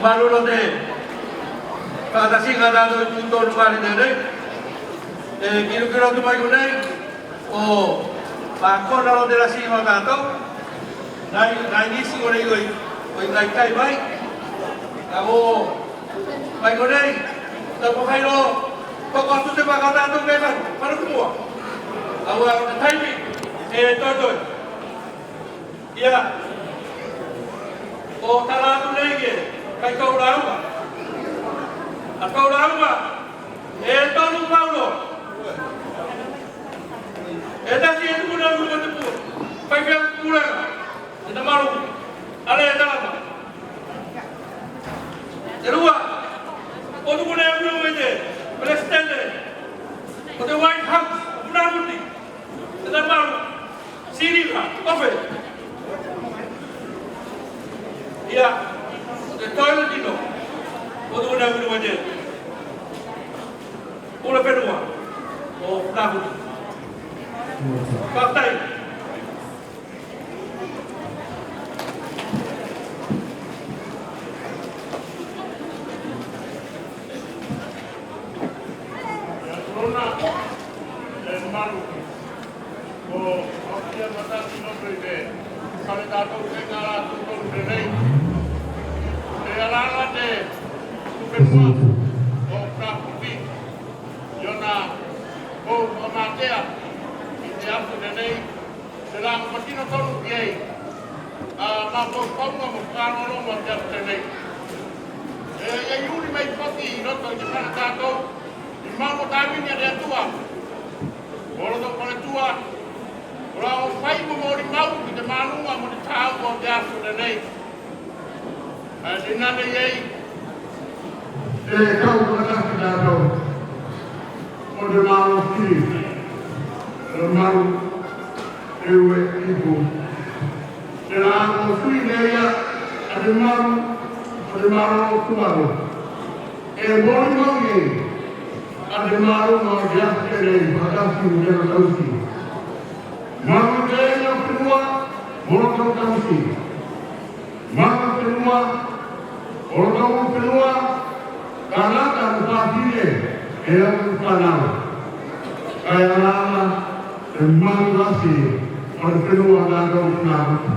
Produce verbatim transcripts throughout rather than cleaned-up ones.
Mālō te fakatasiga a tatou i totonu o Fale Alea nei. E kilokilo atu mai konei, o fakona loa te lasi o tatou. Nai, nai nisi konei o i, o i kaikai mai. Kae o mai konei, tatou fai loa, koko atu te vaka o tatou ke fai, fai ki mua. Kae o te taimi e toetoe. Ia. O tala atu nei ke kai tou lauga. A tou lauga e tolu mau loa. E tasi e tuku ne ulu o te pua. Faifeau Pulega, e tamalu. Ale e tala mai. Te lua, o tuku ne ulu o te Pelesitene o te White House, o Funafuti. E tamalu. Siliva, kofe. Ia, te toiletino o tuku ne ulu o te Pule Fenua o Funafuti. Fakafetai. Ia, tona, e, malu. Ko, ko ia mataki no pe pe. Kale tatou ke ngala tu tonu penei. E ala ala te, tu pe mua. O Funafuti. I ona, ko, ko matea. I te afu tenei. Tela ko patino tonu ki ei. A, ma ko kauga mo fakalogologo a te afu tenei. E, e iai uli mai foki i loto i te fale tatou. I mau o tavini a te Atua. Mo loto faletua. Kola o fai mo molimau ki te maluga mo te taua o te afu tenei. Ae tinane i ei. E kau fakatasi tatou mo te malo kili, te malo e ue ipu. Tela ko sui nei a te malo, o te malo o Tuvalu. E molimau i ei a te maluga o te afu tenei fakatasi mo tena tausi. Malo te ena fenua mo lotou tausi. Malo fenua, o lotou fenua, tagata mo fafine, e au fanau. Kae ala ala te malo lasi o te fenua o tatou Funafuti.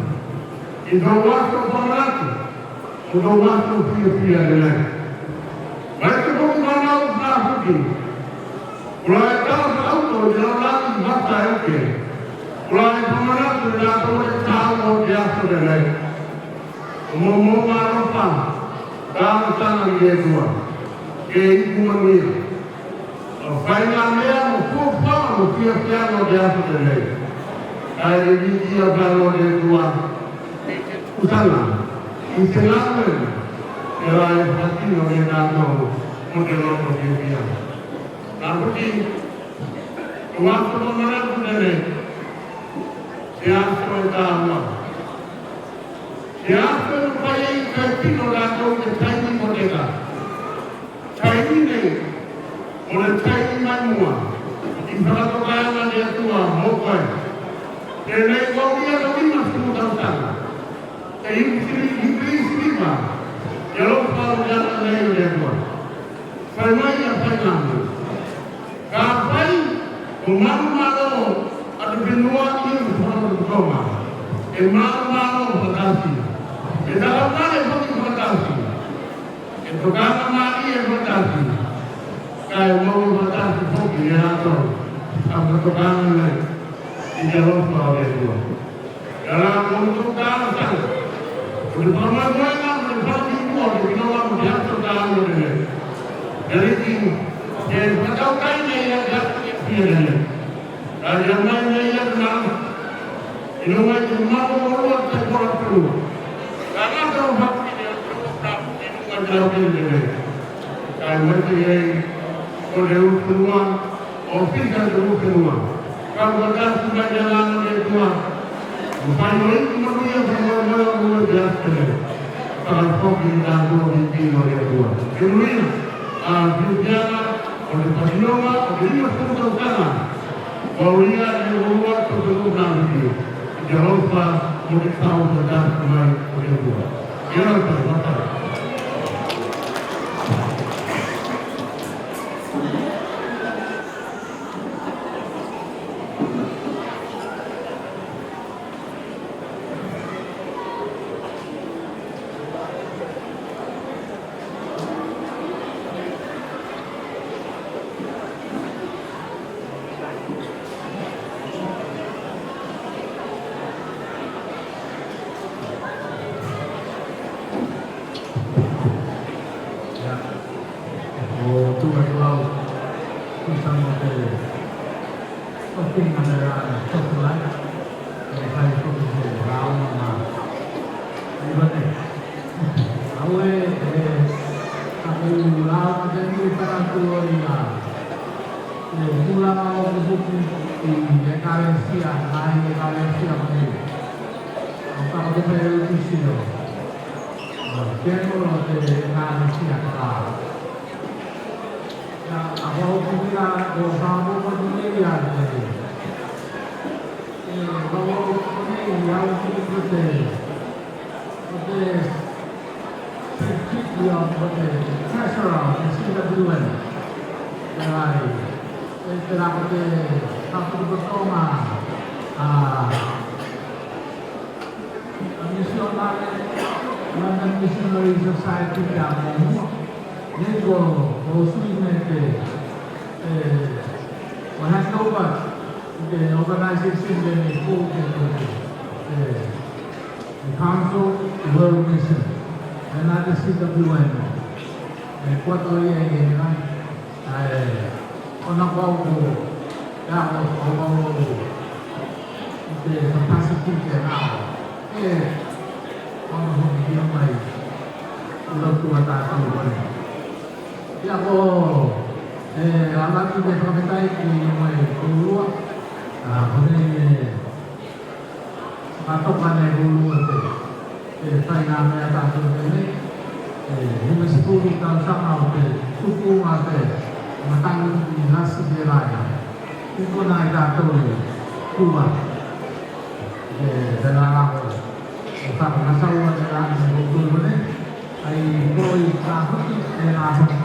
I tou aso famalatu, o tou aso fiafia lelei. Mai te foki fanau Funafuti. Kola e tau sa auto i te lalolagi vata e uke. Kola e famalatu i latou e tau o te aso lelei. O momoga alofa, talosaga i te Atua ke iku manuia. O faiga mea mo fuafuaga mo fiafiaga o te aso tenei. Kae lilikia fano o te Atua i te tusaga, i te galuega, tela e fakatino ne tatou mo te loto fiafia. Funafuti, o aso famalatu tenei, te aso e taua. Te aso e mafai ai ke tino latou i te taimi moteka. Taimi nei mo te taimi mai mua i fakatokaga a te Atua mo koe. Tenei ko ia ko lima sefulu tausaga. Te Iubilī, Iubilī siliva. Te alofa o te Atua nei o te Atua. Fai mai a fai mai. Kafai ko manumalo a te fenua i te fakatotoga, e manumalo fakatasi, e takaukale foki fakatasi, e tokagamalie fakatasi, kae maua fakatasi foki ne latou a fakatokaga nei i te alofa o te Atua. Ia la ko tou talosaga. Ko te fakamoemoega mo te fakatikua o te kinoga mo te aso taua tenei. Ia liki, e fakataukai nei ia te aso fiafia tenei. Kae ia mai nei ia te malosi i luga i te malu o lua te kola fenua. Kae gata o fakatino o te lua fenua i te aso tenei. Kae mai te ei o te ulu fenua. Ofisa te ulu fenua. Kau fakatasi mai te Agaga o te Atua. Mo fai o iku manuia fakamoemoe o lua te aso tenei. Fakafoki i tatou ki te Atua. Ke manuia a fiafiaga o te patinoga o te lima sefulu tausaga. Ko ia e lua te fenua na viki. I te alofa mo te kau fakatasi mai o te Atua. Ia la te alofa. Ua, ua, kusa mo te topiga ne la, topiga. E fai foki se la, ona. Ua te. Aue, e, aku la, te ni tana tu o ia. E, kula o kusuki, i ekalesia, nai ekalesia mai. Au ka ko te fai o tusio. A, ke ko te ekalesia ka. Ia, a ko te fia, ko sa ko ko te ia te. E, ko ko te ia, ko te, ko te, ko te treasurer, ko te C W N. Ia, e, e, ko te, ko te, ko te, a, Misionare, London Missionary Society te a mo mua. Nei ko, ko sui ne te, e, ko handover te organization ne ko te, e, e, Council World Mission. Another C W N. E, ko to ia ia ia. Ae, ona ko au ko, ia ko, ko au ko, te capacity tenā. E, ona ko ki mai, lotu a tatou mai. Ia ko, e, ala ki te fakafetai ki mai koulua, a, konei e, Fakatoka ne koulua te, te faiga mea tatou tenei, e, lima sefulu tausaga o te tupuga te matagi i lasi te laina. Tiko nai tatou i tua. E, te la lako, e, fakamasaua te la ne koulua nei. Ai, ko i ka hoki, e, na hoki.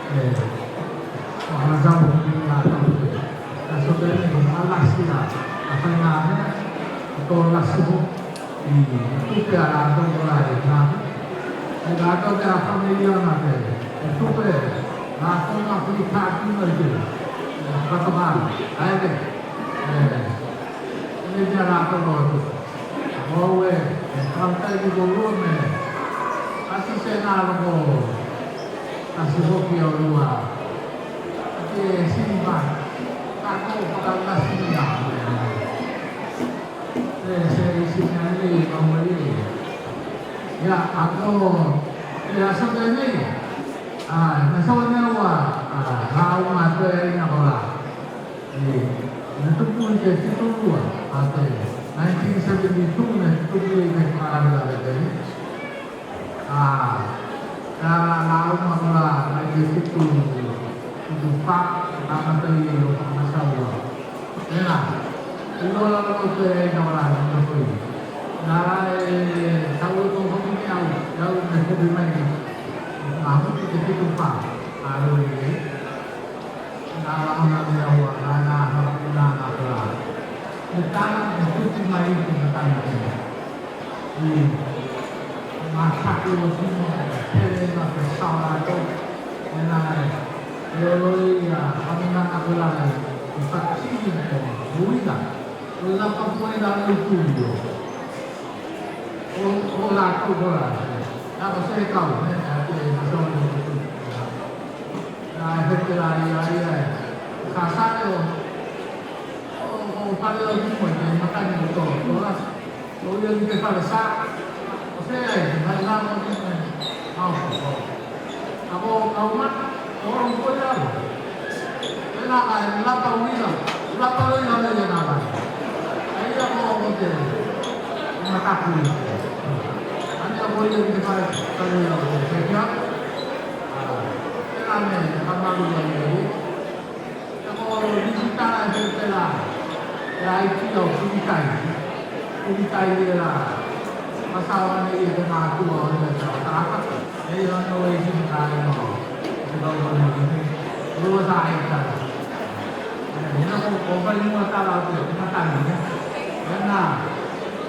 E, ko ana tau hoki, na tau hoki. Ka so te ne, ko ka lasi a, a fai na mea, ko lasi ho, i, tupe a la tau ko la e, na. Ai, la tau te a familia na te, e, tupe, la tau na kuli ka ki na te, e, ka tau ka, ai, te, e, e, te a la tau ko tu. Ko e, e, ka tai ki ko lua me, a si se na lo ko, a si hoki o lua, a ki e si ma, a ko, ka la si ni a, e, se, se, si ni a ni, ma mo ni. Ia, a ko, e, a so te ni, a, na so ne ua, a, la uma te, e, na ko la. E, na tupu i te fitu lua, a te nineteen seventy-two, na tupu i te fakalavelave tenei. A, a, na uma ko la, nineteen fifty-two, fifty-five, na matai o Fakamasaua. E la, e lo la lo te, e, na la, na ko i. Na la, e, sa ua ko ko ki au, au me ko ki mai. Na ko ki te fifty-five, a lo i. Na la ona mea ua, na, na, na, na, na, na, na. Me tala, me tuti mai i te matanga tena. I, ma taku o tino, tele na te saorato, e na e, e olo i a, a mea na kula e, i fakasini ko, uiga, o la ka poi na le tulio. O, o la ko kula, na ko se kau, ne, a te, na sa o le tulio. Na e fete la ia, ia e. Sa sale o, o, o fale o tumo e te matagi o to, to la. O ia ki te fale sa. O se ai, na la mo te mai. Au, au. A ko, au ma, o, o ko ia. E na ka, e la pa uila, la pa uila, la ia na ka. Ai a ko, o te, na ka ku. Ani a ko ia ki te fale, fale o te, te kia. A, e la me, ka malu ia ia. Ia ko visita e fai tela. Ia i ki o kulitai. Kulitai ia la. Masaua nei ia te matua o ia te ataka. Ia ia no e sini kai no. Te kau o nei. Lua sa ai tala. Ia na ko ko fai mua tala o te matagi. Ia na.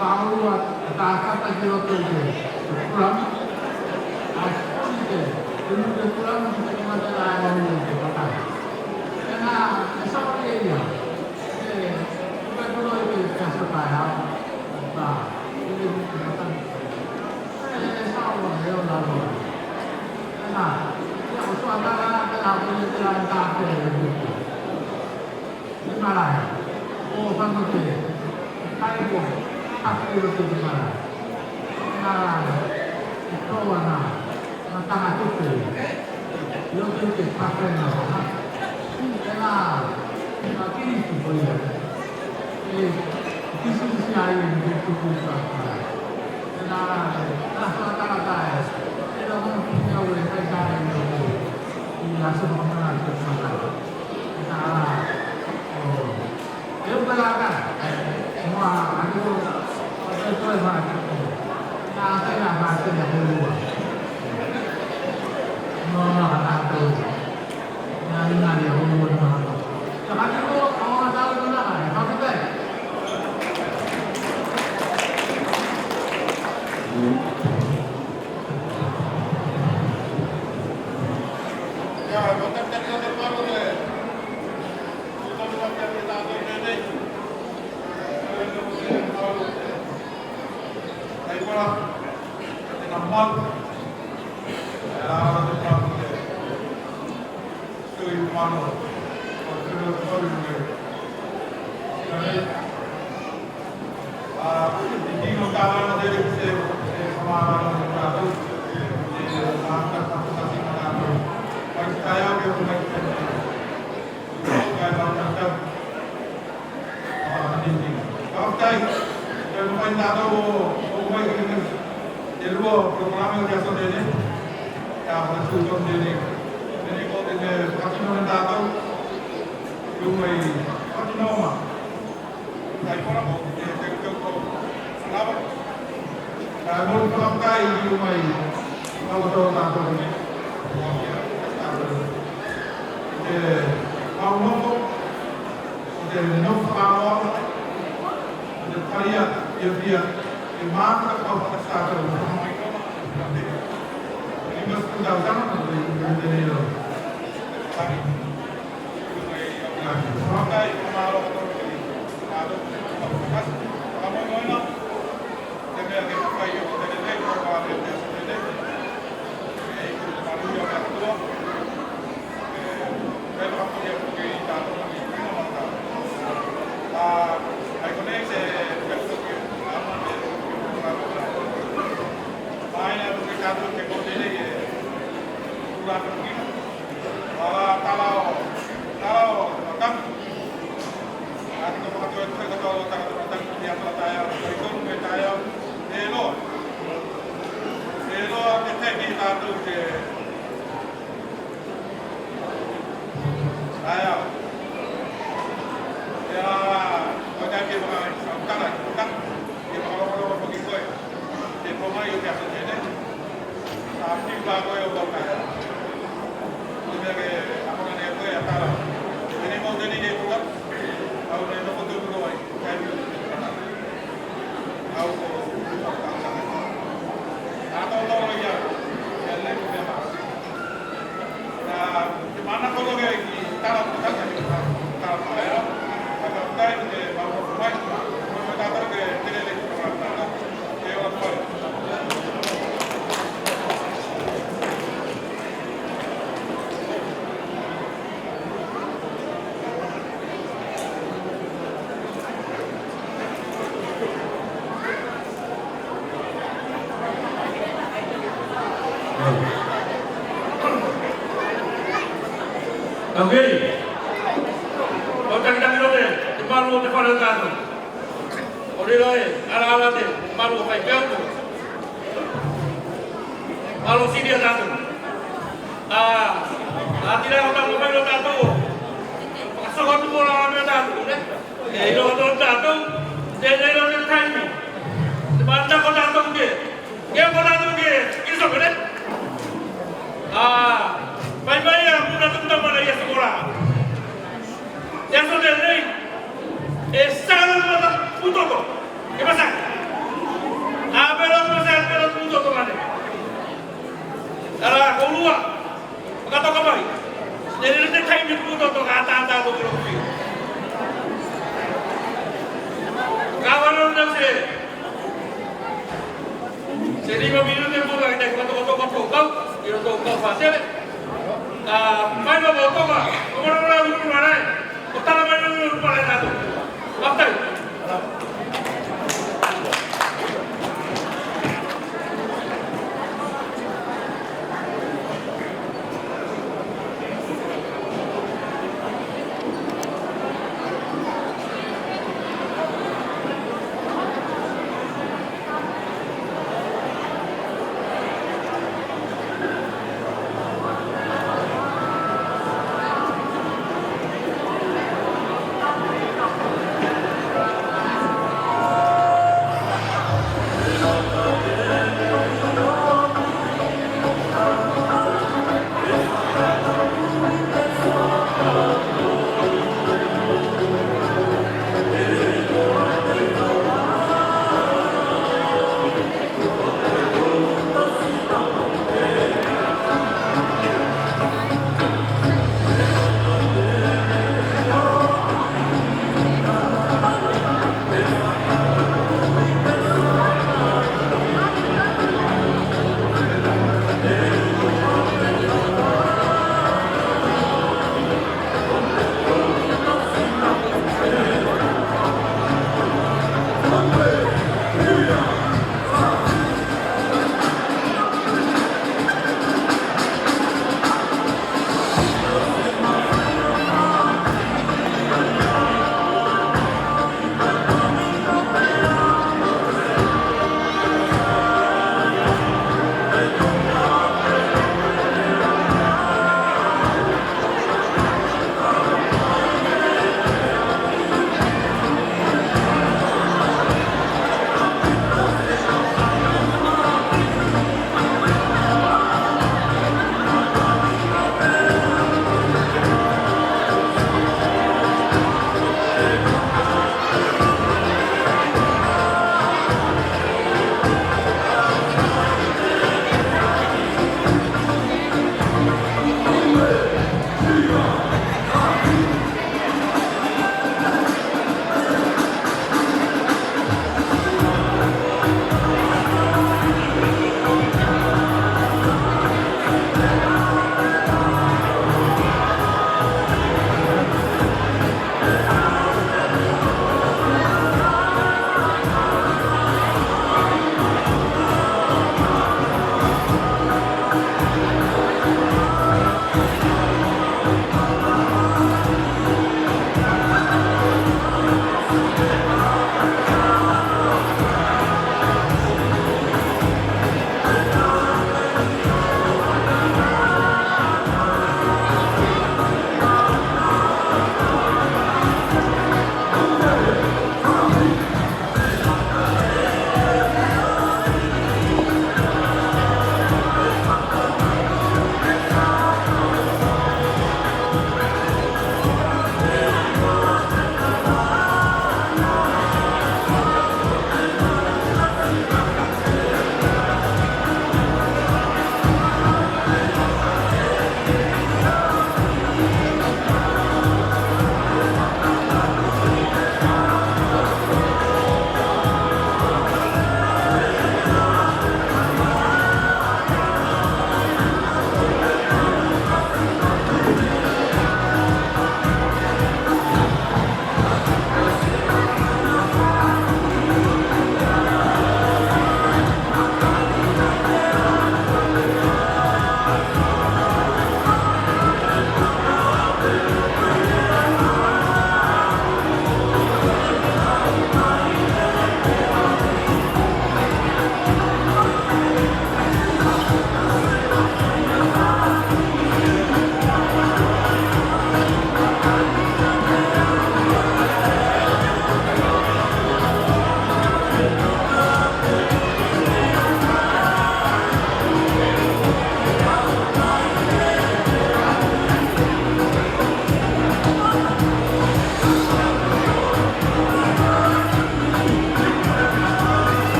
Paulua ataka ki loto i te. Kulam. Ai, ko ni te. Te nu te kulam ki te kamata la e o ia te matagi. Marae, o Fanote, e kai ko Fanote te marae. Tena la e tou ana, ana taga tupe i loto i te patena. Tena la e kisi ko ia e kisi ai e te tupu i patena. Tena la e taga tagata e tena mo ki au e kai kai i loto i aso makamana te marae. Tena la o Faafetai. Te mafai tatou o, o mai ki te lua polokalame o te aso tenei. Ia, o te aso tenei. Tenei ko te fakatino ne tatou. Iu mai fakatino ma. Ai, kora mo te, te, te, te, lava. Kae moni faafetai i mai, i tatou tatou nei. Te mau nofo, o te nofo fakamau, o te talia, ia, ia, e mafaka faafetai tatou. Lima sefulu tausaga, o te, o te, o te, Okay. O takitaki loa te malu o te fale o tatou. O lei loa e alaala te malu o faipea utu. Malo sili a tatou. A, a tila ko tatou mai lo tatou. Fakasoko atu mo la mea tatou, ne? E ilo ko tatou. Tenei lo te taimi. Te manako tatou ke. Ke ko tatou ke. Ke soko, ne? A, fai mai a muna tuku tamana ia sokola. Te aso tenei e sala mata putoto. E pasa. A pelo pasa pelo putoto mane. Tala koulua. Fakatoka mai. Tenei te taimi putoto ka tata to kilo kui. Ka vano na se. Se lima minute mo la ke te fakatoka toka tou kau. Io tou kau fasele. A, mai lo tou kau. Komo lo la ulu la.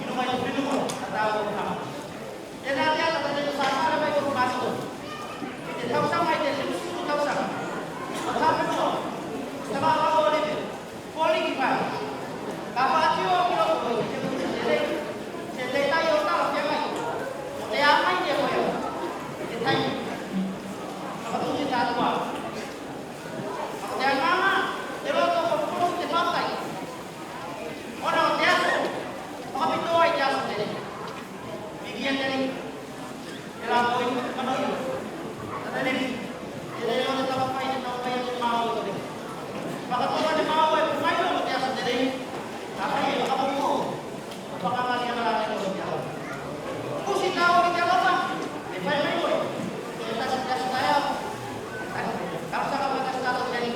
i luga i te fenua a taua o Hawaii. Tenā te ata tenei ko sasala mai ko Mato. I te tausaga, i te lima sefulu tausaga. Ko Hawaii, ko Hawaii o Leve. Ko liki mai. Ka faatio ki loto i te, te, te, te tai o tala ki a mai. Ko te a mai te koe. Te tai. Ka fatu te tatua. Ka te a mama, te loto ko fulu te fatai. Ona o te aso, fakapitoa i te aso tenei. Vikia tenei. Tela koi, kanoio. Tata nei. Tela o te tau fai, te tau fai, te mau o te. Fakatoka te mau e, mai o te aso tenei. Tata nei, fakapitoa. Fakamalie mai o te aso. Kusi tau ki te alofa. E fai mai koe. E tasi, tasi taeao. Tasi, tasi taeao tenei.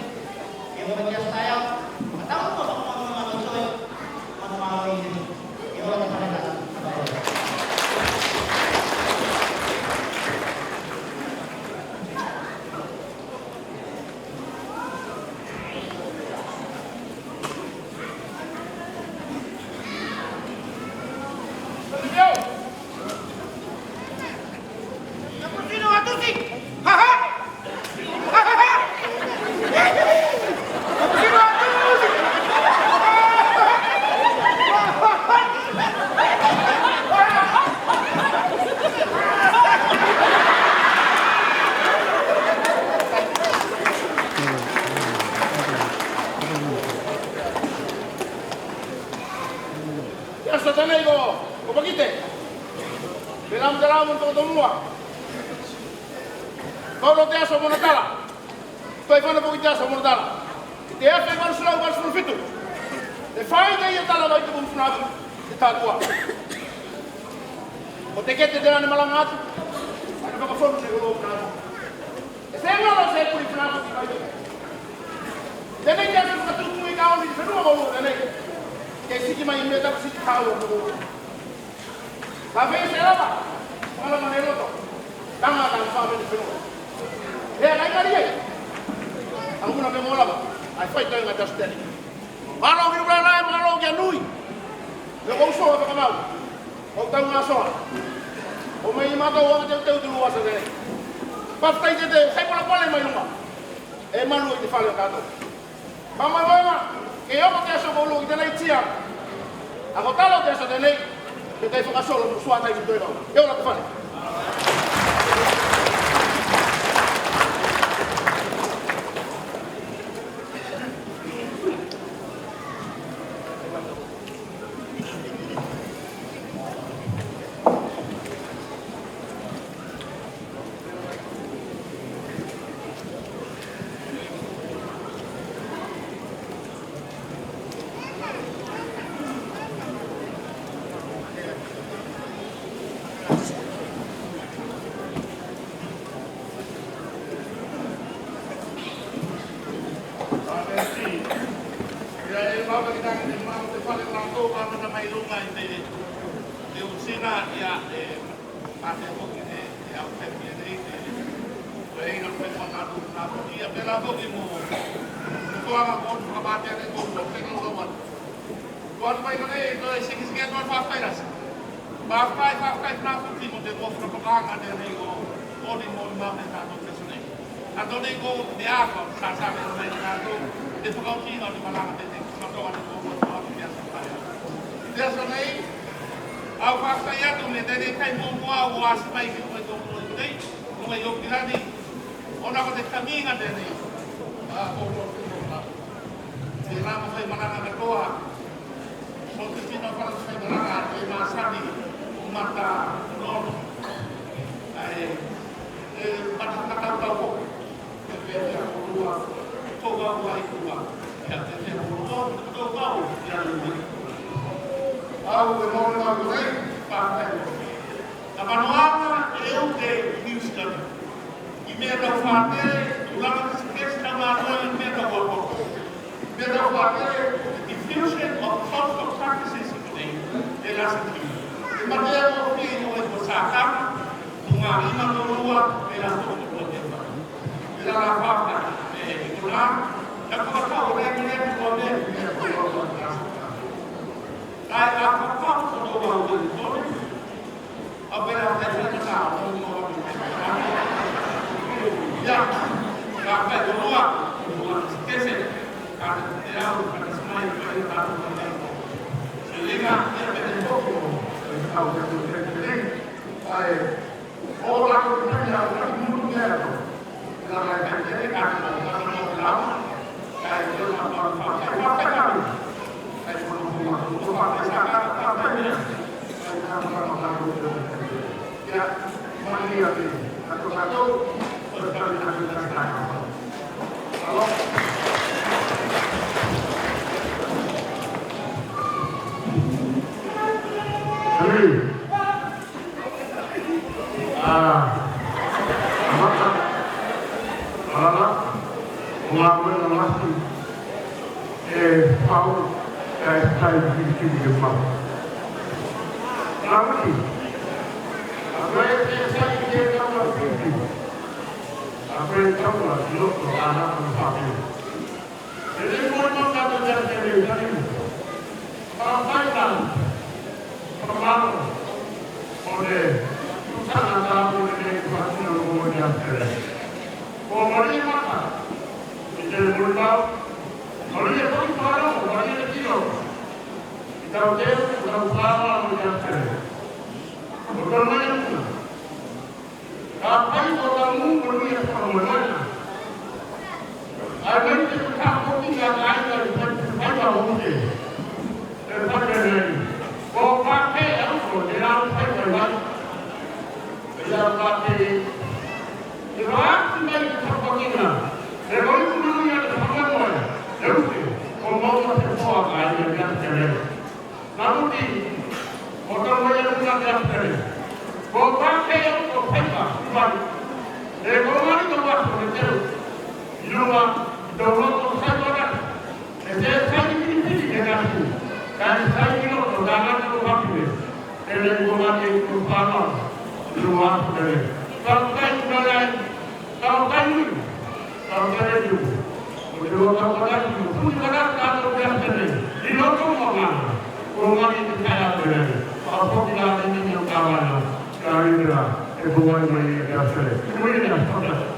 Te aso tenei ko, ko pakite. Te lama, te lama, tokotomua. Ko lo te aso mo na tala. Toe fano foki te aso mo na tala. Te afe valu selau valu sefulu fitu. Te fai te ia tala mai te Funafuti, te tatua. Ko te kete tela ne malaga atu. Ana fakafonu ne ko lo Funafuti. E se galo se puli Funafuti mai. Tenei te aso fakatutu i kaoni te fenua ko lo tenei. Ke siki mai me taku siki kau o lo. Ka fai se lava, ka lava ne loto. Tama ka fa me te fenua. He a kai kari ai. Au muna me mo lava. Ai fai tai nga just teni. Malo ki ula lai, malo ki a nui. Le ko uso ka kamau. Ko tau nga soa. Ko mai matou o te te te lua sa teni. Paftai te te, sai pola pale mai luma. E malu i te fale o katou. Mama, mama, ke oko te aso koulou ki tenei tia. A ko talo te aso tenei, ke tai fakasolo mo suā tai ki toe kau. Ke ola te fale. Ia e mama ki tagi te mama te fale lakou amata mai luga i te, te usina ia e. Mate foki ne, e au pepe nei te, e ina pepe na tu na tu ia pela foki mo. Mo toa ma ko ka mate ne ko ko ke ko ma. Ko mai ko nei to e siki siki to fa fa ira. Fa fa fa fa na foki mo te ko fa fa ka ne nei ko. Ko ni mo ma me na to ke so nei. A to nei ko te a ko sa sa me nei na to. Te fa ko ki no te malaga te te. Sa to a ko ko ko te a sa. Te a so nei. Au fakafetai atu me tenei kai muamua au o asi mai ki luga i tou motu nei, luga i Okilani, ona ko te kamiga tenei. A, ko, ko, ko, ko, te la mafai malaga katoa. Ko te fina fala mafai malaga, e masani, mata, nono. Ae, e Au e mole mai nei, faafetai. Avanoaga e ute i Niu Sila. I mea tau faatele, tulaga kesekese tau manaoga i mea tau akoako. Mea tau faatele, diffusion of cultural practices i nei, e lasa ki. E matea mo fia i o e ko sakana, mo ga ima mo lua, e lasa ki ko te fa. E la la faafetai, e i ko la, na ko ka o le mea ko mea, mea ko lua ko lasa. Ai a ko ka ko lua ko lua. E pau, kae tai kilikili ke mau. Lamaki. A koe e sai ke taula piki. A koe e taula ki loto a na ka fatu. E le mo no ka to ja ke le tani. Faafetai. Fakamalo. O le tutaga tapu lenei i faatino o le Aotearoa. Ko malie mata i te molimau, malie foki fānau, malie le kilo i tau teu, tau fānau o le Aotearoa. Ko tonu mai aku. Kae fai ko tau mu ko nui e fakamoemoega. Ae mai te kutakotiga a aiga i fai, fai ka ute. E fai nei. Ko pake au ko te lau fai fai mai. Ia pake. Te vaaki mai te fakakotiga. E koi ku nui a te fakamoemoe. E ute. Ko mau ma te poa ka aiga i te ate. Namuti, ko tau mai e luga te Aotearoa. Ko pake au ko faiva, ivai. E ko mali ko vaso ne teu. I luga, i tau loto faiva na. E te sai ni pili pili ke nasi. Kai sai ni loto, ka nasi ko papile. E le ko mali e ko faiva. I luga Aotearoa. Ka kai ku nalai. Tau kai nui, tau kai nui. Ko te loa tau kai nui, ko puni kara ka tau kai nui. I loto mo nga, ko nga ni te kai a te nui. Ka poki la ni ni o ka wana, ka ira, e ko wai mai e ka sere. Ko i ni a tau kai.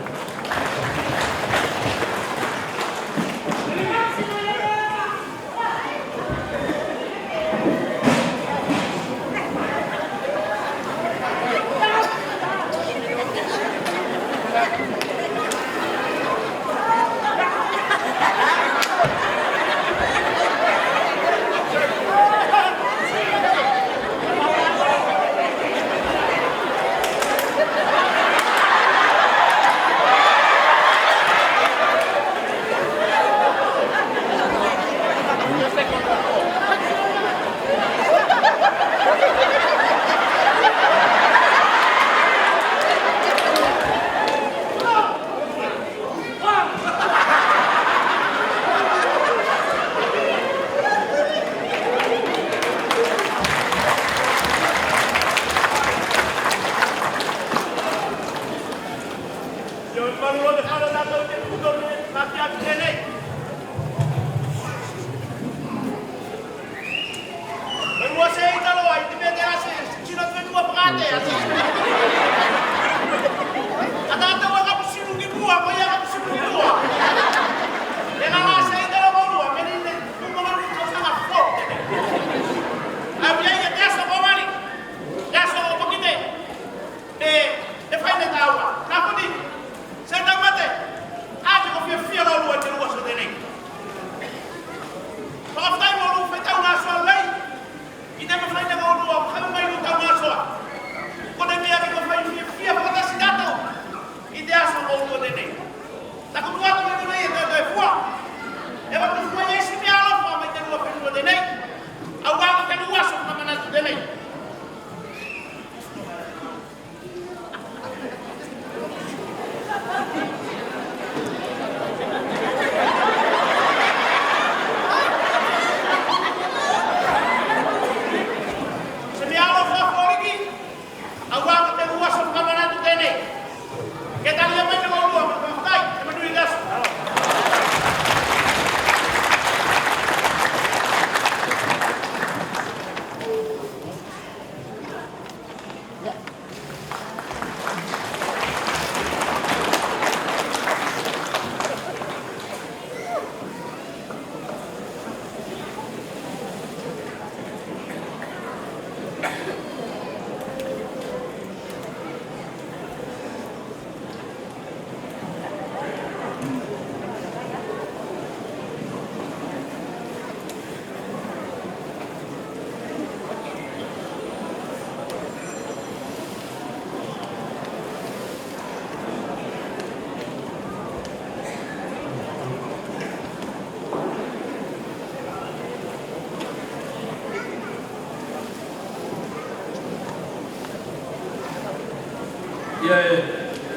E, e fai ne taua. Ka kuni, se tau mate, a te ko fiafia laulua i te lua so tenei. Fakafetai mo lou faitau gasoa lei, i te mafai ne koulua o kau mai lou tau gasoa.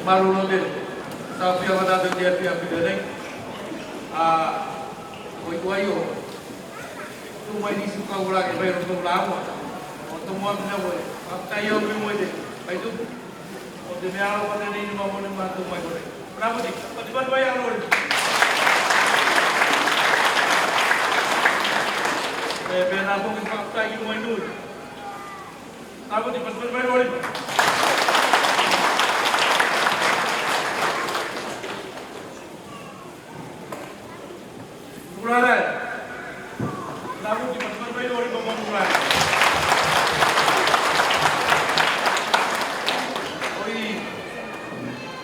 Mālō loa te taofia mai tatou i te afiafi tenei. A, ko i tuai o tu mai nisi kaula ke mai roto i te lā. O tomo atu nei koe. Fakafetai au ki te faitupu. Ko te mea alofa tenei ne mamoli matou mai konei. Konā poti, poti, poti mai alofa. E, penā foki fakafetai ki te nui. Konā poti, poti, poti mai alofa. Murae. Konā poti, poti, poti mai alofa, murae. Oi.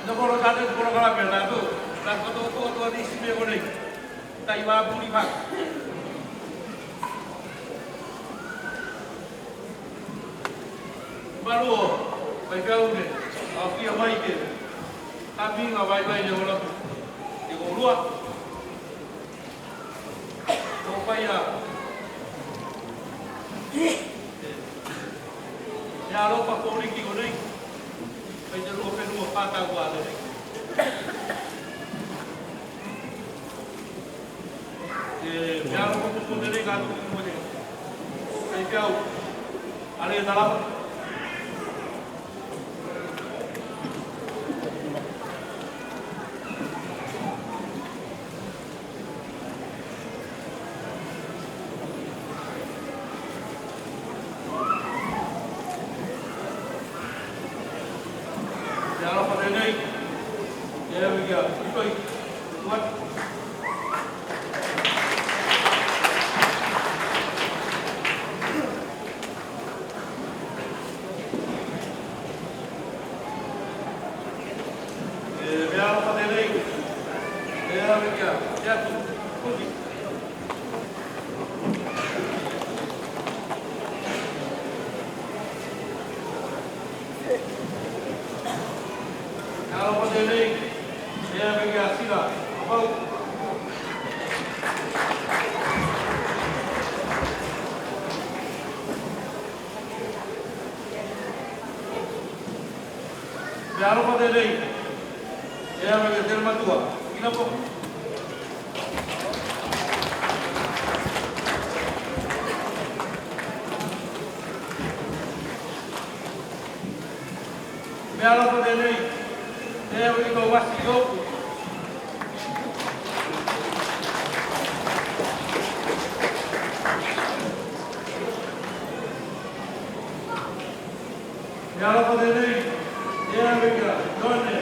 Nā ko loa tatou, ko loa kalapea tatou. Nā ko tō, ko tō, nisi mea konei. Tai vā puli vā. Mālō, mai pea une, a fia mai ke, a minga mai mai ne ola, te koulua. Ko fai a. Te alofa ko riki konei, mai te lua fenua fātau a tenei. E, mea alofa ko tenei ka tuku mo te. Kai peau. Ale tala. Mea alofa tenei. Ia, ia, ia. E, mea alofa tenei. Ia, ia, ia. Mea alofa tenei. Ia, ia, ia. Sila. Apau. Mea alofa tenei. Ia, mea ke tele matua. Ina po. Mea alofa tenei. Ia, mea ke tau vasi o. Mea alofa tenei. Ia, mea ke tau vasi.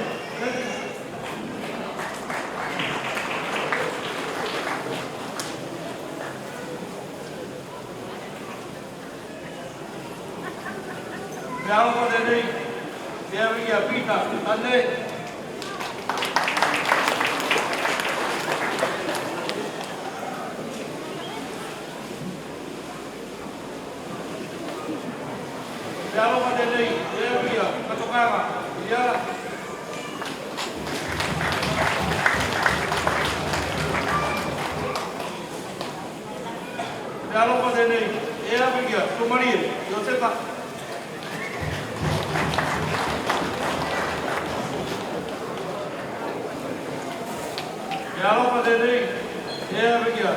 Mea alofa tenei. Ia, mea ke tau vasi. Mea alofa tenei, e ia, katokaga, ia. Mea alofa tenei, e ia, Suamalie, Iosefa. Mea alofa tenei, e ia,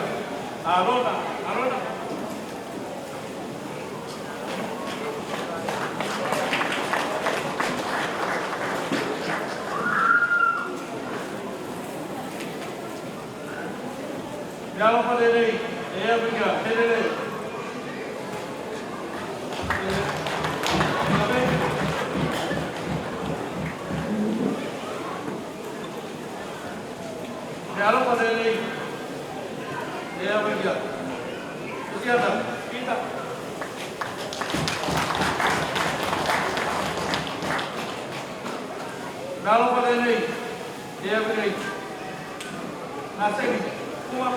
Arona, Arona. Mea alofa tenei, e ia, Telele. Mea alofa tenei. E ia, Pita. Mea alofa tenei. E ia, Pita. Naseni. Kuma.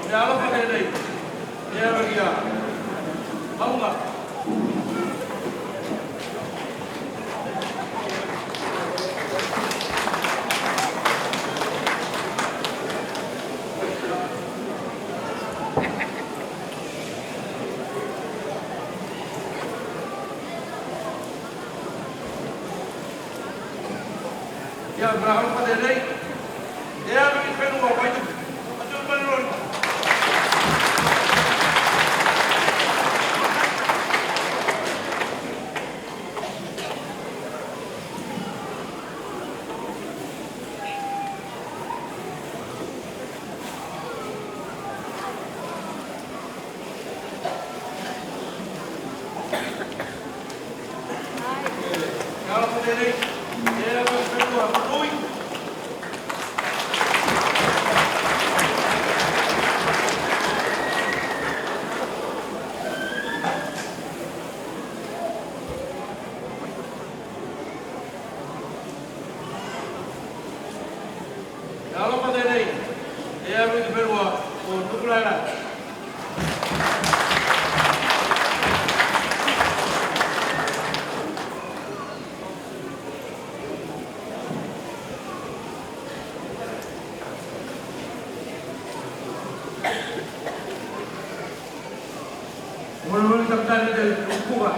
Mea alofa tenei. E ia, Maria. Maunga. Alofa tenei e alu i te fenua o Tupulaga. Molimoli takitaki te kukuga.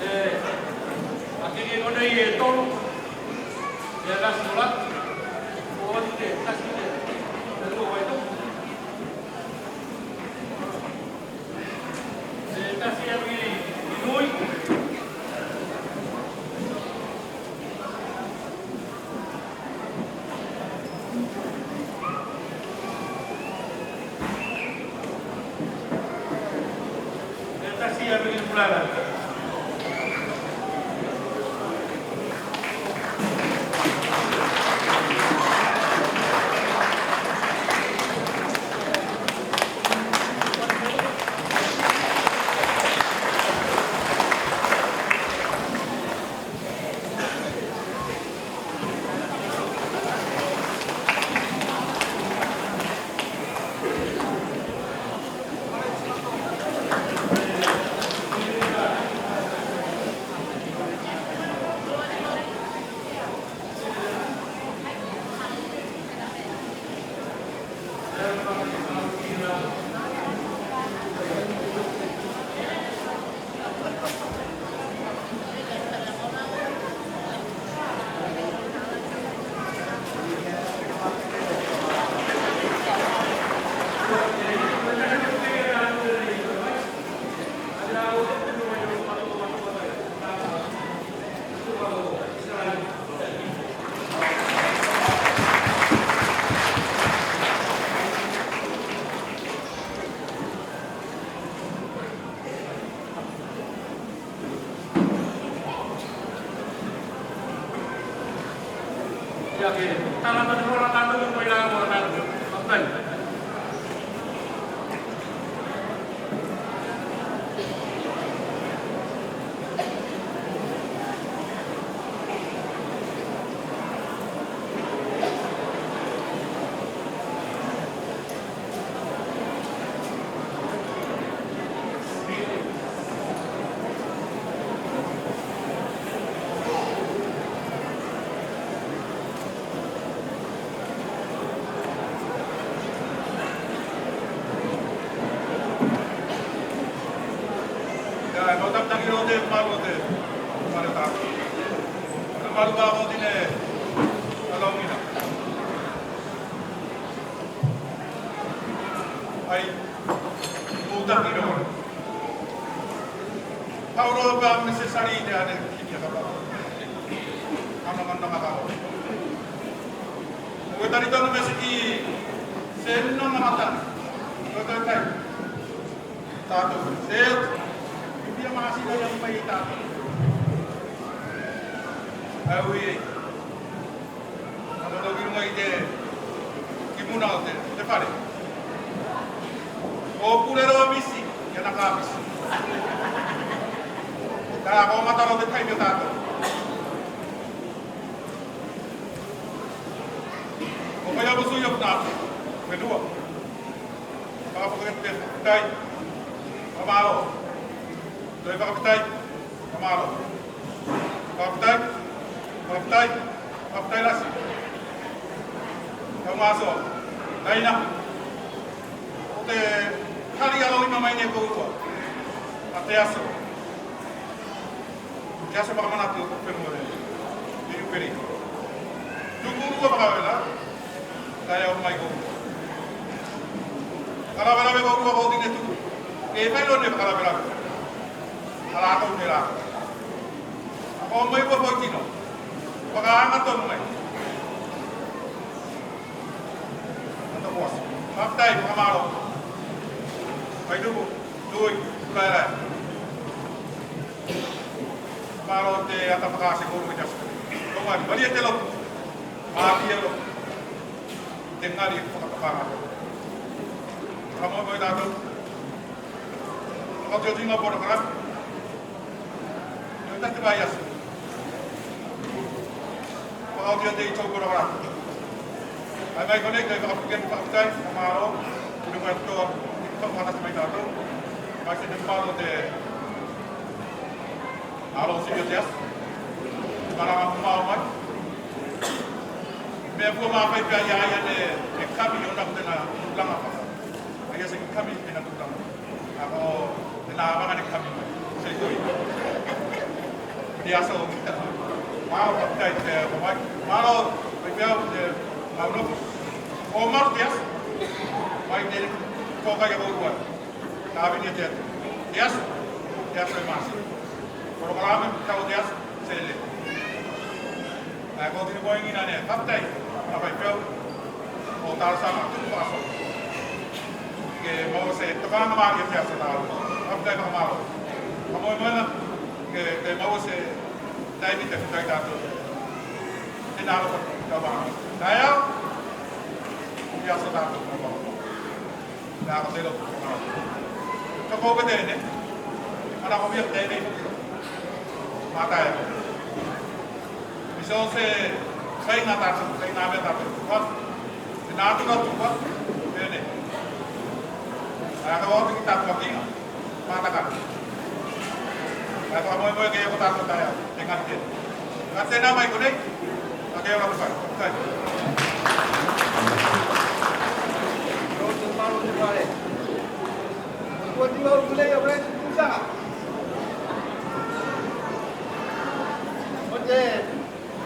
E, a keke konei e tolu. E a kasi o la. O atu te kasi te, te lua vai tu. E kasi e alu i, i nui. E kasi a mea ki te pulana. Ai, ko taki roa. Pau roa pa me se sari te ane ki te kapa. Ana mana kapa. Ko e tari tonu me se ki se no na mata. Ko e tai. Tatou. Se. Biblia masina ia mai tatou. Au e. Tatou ki luga i te, ki muna o te, te fare. Ko pule loa misi, ia na ka misi. Tela ko mata loa te taimi o tatou. Ko mai o sui o tatou. Fenua. Fakafetai. Fakamalo. Toe fakapitai. Fakamalo. Fakapitai. Fakapitai. Fakapitai lasi. Kau maso. Taina. Ko te kali aloaina mai ne koulua. A te aso. Te aso fakamanatu o Fenua Lele. Te Iuperi. Tuku lua fakavela. Kae o mai ko. Fakalavelave ko lua ko tine tuku. E fai loa ne fakalavelave. A latou ne la. A ko mai lua foitino. Fakaaga tonu mai. Ata kuasi. Fakatai, fakamalo. Mai tuku. Tui. Kae la. Malo te ata fakaase ko lua i te aso. Ko mai, malie te lotu. Malie lotu. Te gali e fakatapana. Fakamoemoe tatou. Fakaotiotiga o polokalame. Io, ta te vaiaso. Fakaoti atu i tou polokalame. Ae mai konei, kae fakapuke atu fakapitai, fakamalo. Kuli mai atu, i fakatasi mai tatou. Mai se te malo te Alo sili o te aso. Malaga mamao mai. Mea fua mafai pea ia ia ne, ne kami ona ko tena tulaga faka. Ia se kami tena tulaga. A ko tena avaga ne kami mai. Se koi. Te aso o kita. Mau ka tai te ko mai. Malo, mai pea o te mau nofo. O mau te aso. Mai te ko kai ko rua. Tavini te aso. Te aso. Te aso e masi. Polokalame tau te aso, sele. Ae ko tini koe gina ne, fakatai, fakatai pea. O talosaga tuku aso. Ke maua se tokaaga mali o te aso tau. Fakatai fakamalo. Ka moemoega, ke, ke maua se taimi ke fakatai tatou. Tena alofa tau vaega. Taeao, te aso tatou. Tena ko te lotu. Toko ko tenei. Ana ko mea tenei. Matae. Iso se faiga tatou, faiga mea tatou. Ko. Tena atu ko atu ko. Tenei. Ana ko atu ki tatou ki. Mataka. Kae fakamoemoe ke ko tatou taeao. Te gati tena. Gati tena mai konei. Ake ora fai. Fai. Ko te mau kulei o Francis Kusaga. Ko te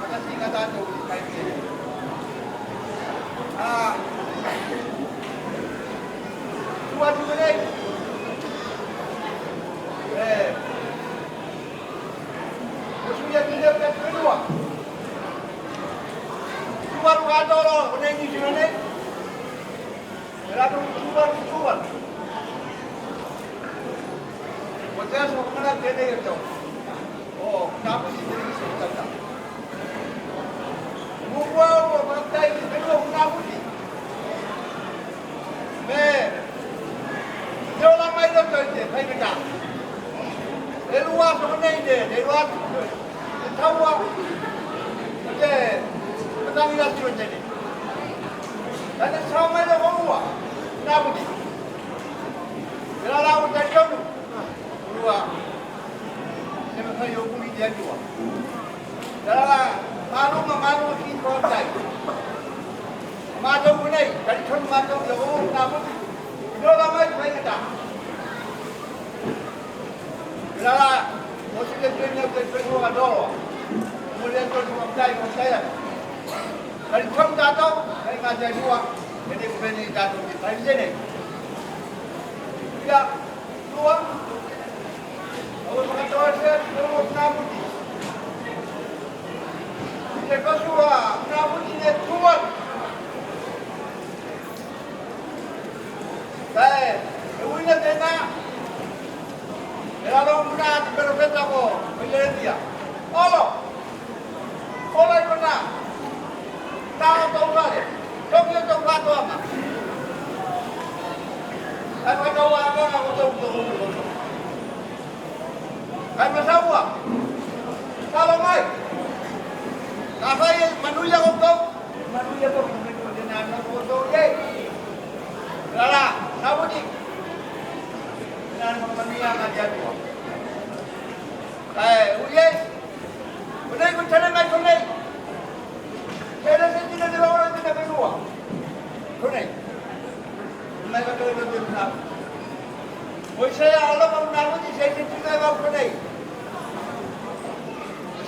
Makasiga tatou i kai ke. A. Tua atu nei. E. Ko sui atu nei o te atu e lua. Tua atu ka tolo, ko nei ki sui nei. E la atu tua, tua. Ko te aso ko mena tenei e tau. O, tapu si tenei so tata. Mukua Te taua, te matagi atu o tenei. Kae ne sao mai loa ko ua, na kuti. Tela la o talitonu. Ua. Te mafai o kuli te Atua. Tela la, malu ma malu ki ko tai. Matou konei, talitonu matou ia ko na kuti. Io la mai, mai kata. Tela la, o si te tui nei, te tui nei o katoa. Mo le tonu o tai, o tai. Talitonu tatou, kai ngā te Atua, e nei ko penei tatou te tai tenei. Ia, tua, au e fakatoa se, tua o Funafuti. Te kosu a Funafuti ne tua. Kae, e uina tenā, e lalo muna te perofeta ko, ko Ieremia. Olo! Ola i konā. Nā o tou fale. Toki o tou fatoaga. Kae fai tou agaga ko tou tou tou. Kae masaua. Talo mai. Kafai e manuia koutou. Manuia koutou, manuia koutou, tenā koutou, ei. Tela la, na kuti. Tenā manuia mai te Atua. Kae, ui ei. Konei ko tele mai konei. Tele se tino te vaola te na fenua. Konei. Mai ka tele te na. Oi se a lo ka na kuti se te tino e vau konei.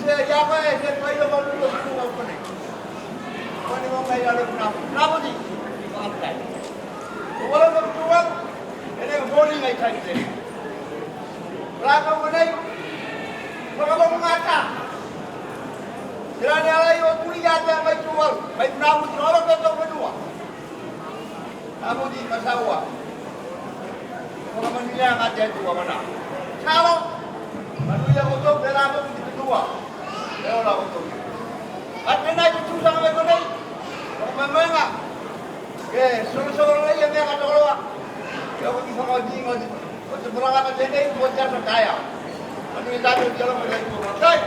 Se ia ka e se kai lo ka lo ka konei. Konei mo mai a lo na. Na kuti. Ko wala ka tua. Ene ko mori ngai kai te. Rākau konei, fakavavau gata. Tela ne ala i o tui ia te mai Tuvalu, mai Funafuti, olo ko tou fenua. Funafuti, masaua. Fakamanuia gata te Atua mana. Talo, manuia koutou, tela koutou ki te Atua. E ola koutou. A tenā i te tusaga me konei. Ko mea mea ga. Ke solosolo nei e mea ka tokoloa. Ke oko ki fakaotiga o te, o te maraga ka tenei, ko te aso taeao. Anu e tatou te alofa nei ko matai.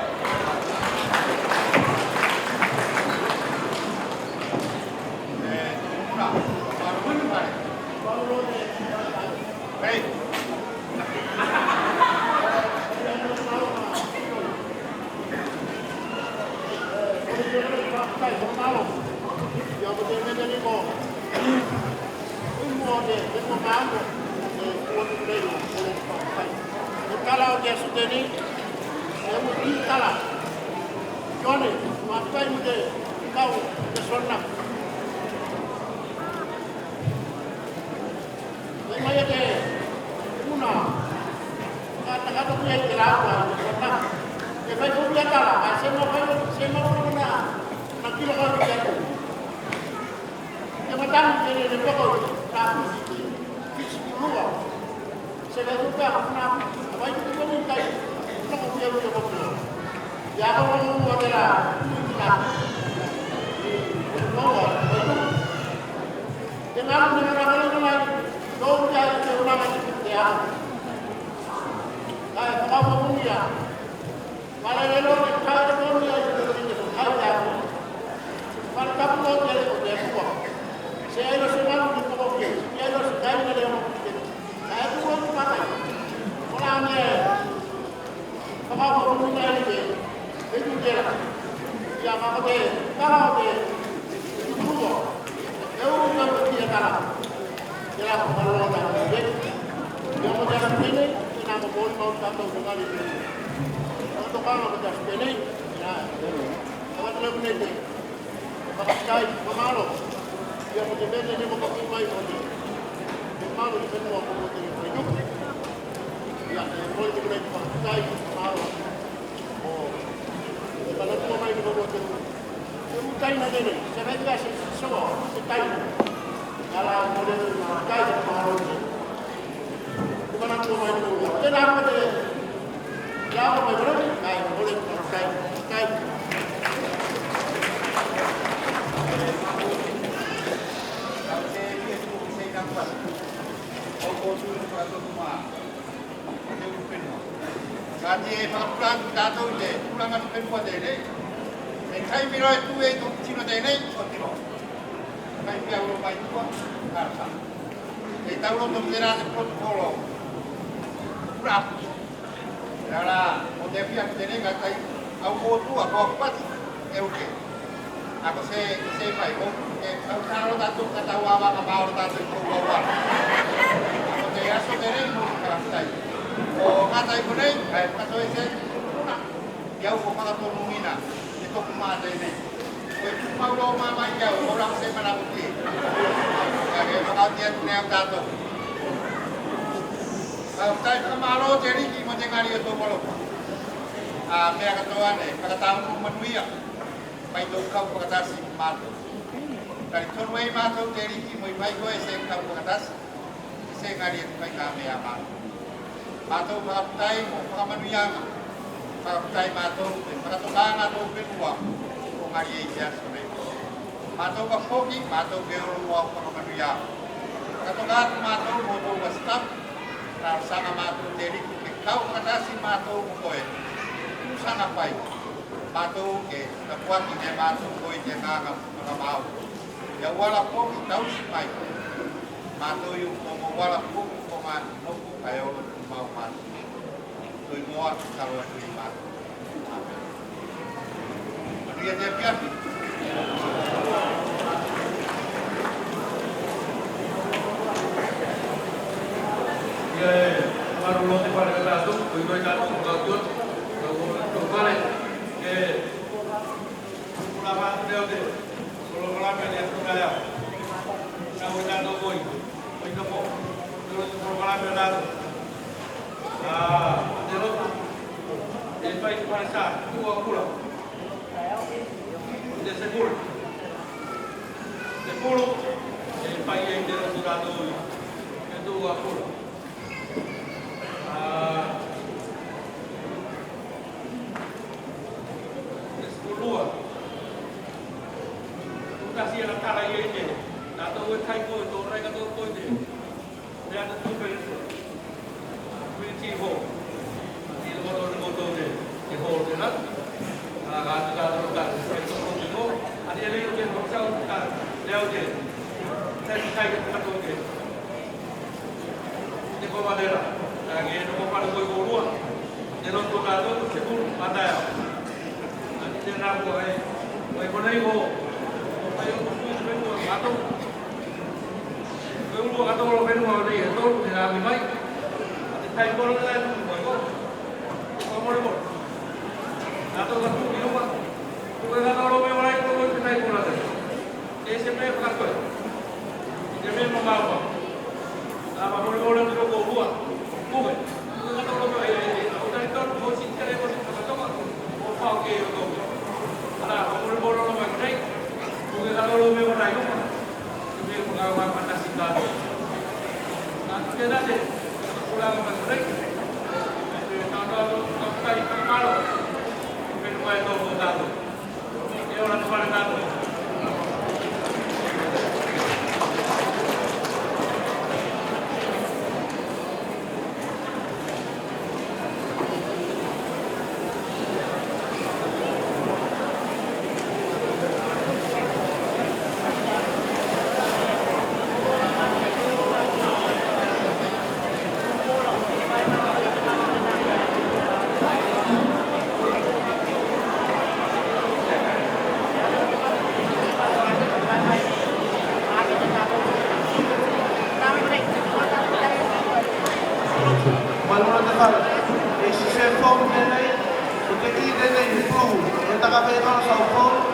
E, muna. Ei. Mai mai ia te una. Ka, ka, ka, ka, ia te la, ka, ka, ka. E fai foki a tala, a se ma fai, se ma fai na, na kilo ka, ka, ka. Te matagi te ne, ne poko, ka, ka, ka, ka, ka. Se fai foki a, ka, ka, ka, ka, fai foki a, ka, ka, ka, ka, ka. Ia, ka, ka, ka, ka, ka, ka. Ia, ka, ka, ka, ka, ka, ka. Te galu ne maraga mai, tou te ai te ulaga te te au. Kae fakamamuia. Fale lelo te kae te momuia i te te te kae te au. Fale tapu o te leo te kua. Se ai lo se galu te kokoke, se ai lo se kae te leo te. Kae tu o te patai. Ola ne. Fakamamuia i te, e tu tela. Ia ka ko te, tala o te, e tu ua. E uru ka ko te tala. Tela ko malolo ta te. Ia ko te asu tenei, e na ko moli mau tatou te gali te. Ko toka ko te asu tenei, ia. Ko te asu tenei. Fakafetai, fakamalo. Ia ko te mea tenei ko te mai ko te. Te malo i fenua ko te mai tupu. Ia, e, ko te mea fakafetai, fakamalo. O, e, manatua mai ko te. Te utai na tenei, se mea ia se soa, se tai. Ia la, ko te fakafetai, fakamalo. E fakatulaga ki tatou i te tulaga o te fenua tenei. E kaimi loa e tu ei tau tino tenei, o tino. Kaimi au loa mai tua, talosaga. E tau loa toku tela te protocol o tulaga. Tela la, o te afiafi tenei kae tai au o tua, ko aku pati, e uke. A ko se, ko se fai, ko, e, kau talo tatou, ka tau avaga maoro tatou i kou auala. A ko te aso tenei mo te fakafetai. O gata i konei, kae fakatoese, una. Ia au ko fakatonugina, e toku mā tenei. Ko e tumau loa mā mai ia au, o la ko se manakotie. Ia ke fakaoti atu nei au tatou. Fakafetai fakamalo te Aliki mo te gali o tou alofa. A mea katoa nei, fakataunu manuia. Mai tou kau fakatasi mo matou. Talitonu ei matou te Aliki mo i fai koe se kau fakatasi. I se gali e te fai ka mea a matou. Matou fakafetai mo fakamanuiaga. Fakafetai matou te fakatokaga tou fenua. Ko gali ei te aso nei. Matou ka foki, matou ke olo mo au fakamanuiaga. Fakatoka atu matou mo tou asitafu. Talosaga matou te Aliki ke kau fakatasi matou mo koe. Talosaga fai. Matou ke tapuaki ne matou koe i te agaga fakamau. Ia au ala foki tausi mai. Matou i uko mo au ala foki ko ma nofo kae olo mo au matou. Ko i mua, talo atu i matou. Amene. Manuia te afiafi. Ia e, malu loa te fale ka tatou, ko i koe tatou, ka tatou, ka tatou, ka tatou fale, e, Polokalame a te, polokalame a te atunga lea. Tau e tatou koi, koi toko. Tau e polokalame a tatou. A, te lotu. E fai ki Palesā, Tuakula. Te sekulu. Sekulu. E fai ei te lotu tatou. Te Tuakula. A, te sekulua. Ko tasi a tala i ei te. Tatou e tai ko e to rai ka to ko te. Te ana tu pe. Kuiti ho. Ni lo lo lo to te. Te ho te la. A, ka ta ta ta. Ani e le te ho sa ta. Leo te. Tai tai ka to te. Te ko valera, a ke no ko fale ko i koulua. Te lotu o tatou, te sekulu, mataia. A te tena ko e, ko e konei ko, ko fai o ko sui sui ko tatou. Ko e ulu o tatou o fenua nei e tolu, te la mi mai. A te tai kolo te la e tuku ko i ko. Ko mole mole. Tatou ka tuku ki luga. Ko e tatou o mea o lai ko i te tai kolo te. E se mea fakatoe. E se mea mamafa. A, mamolemole atu ko koulua. Kuke. Kuke ka tolo ko e, e, o tai tolu ko si kere ko si fakatoka. O fau ke o tou. Ala, mamolemole o mai nei. Kuke ka tolo me o nai uma. Me o ka ma ka tasi tatou. Na, ke na te. Kula ka mai nei. E, tatou, tatou, tatou, malo. Me no mai tou tatou. Malolo te fale. E isi se fou tenei, ko te ki tenei, he fou. E taka fei kona sau fou.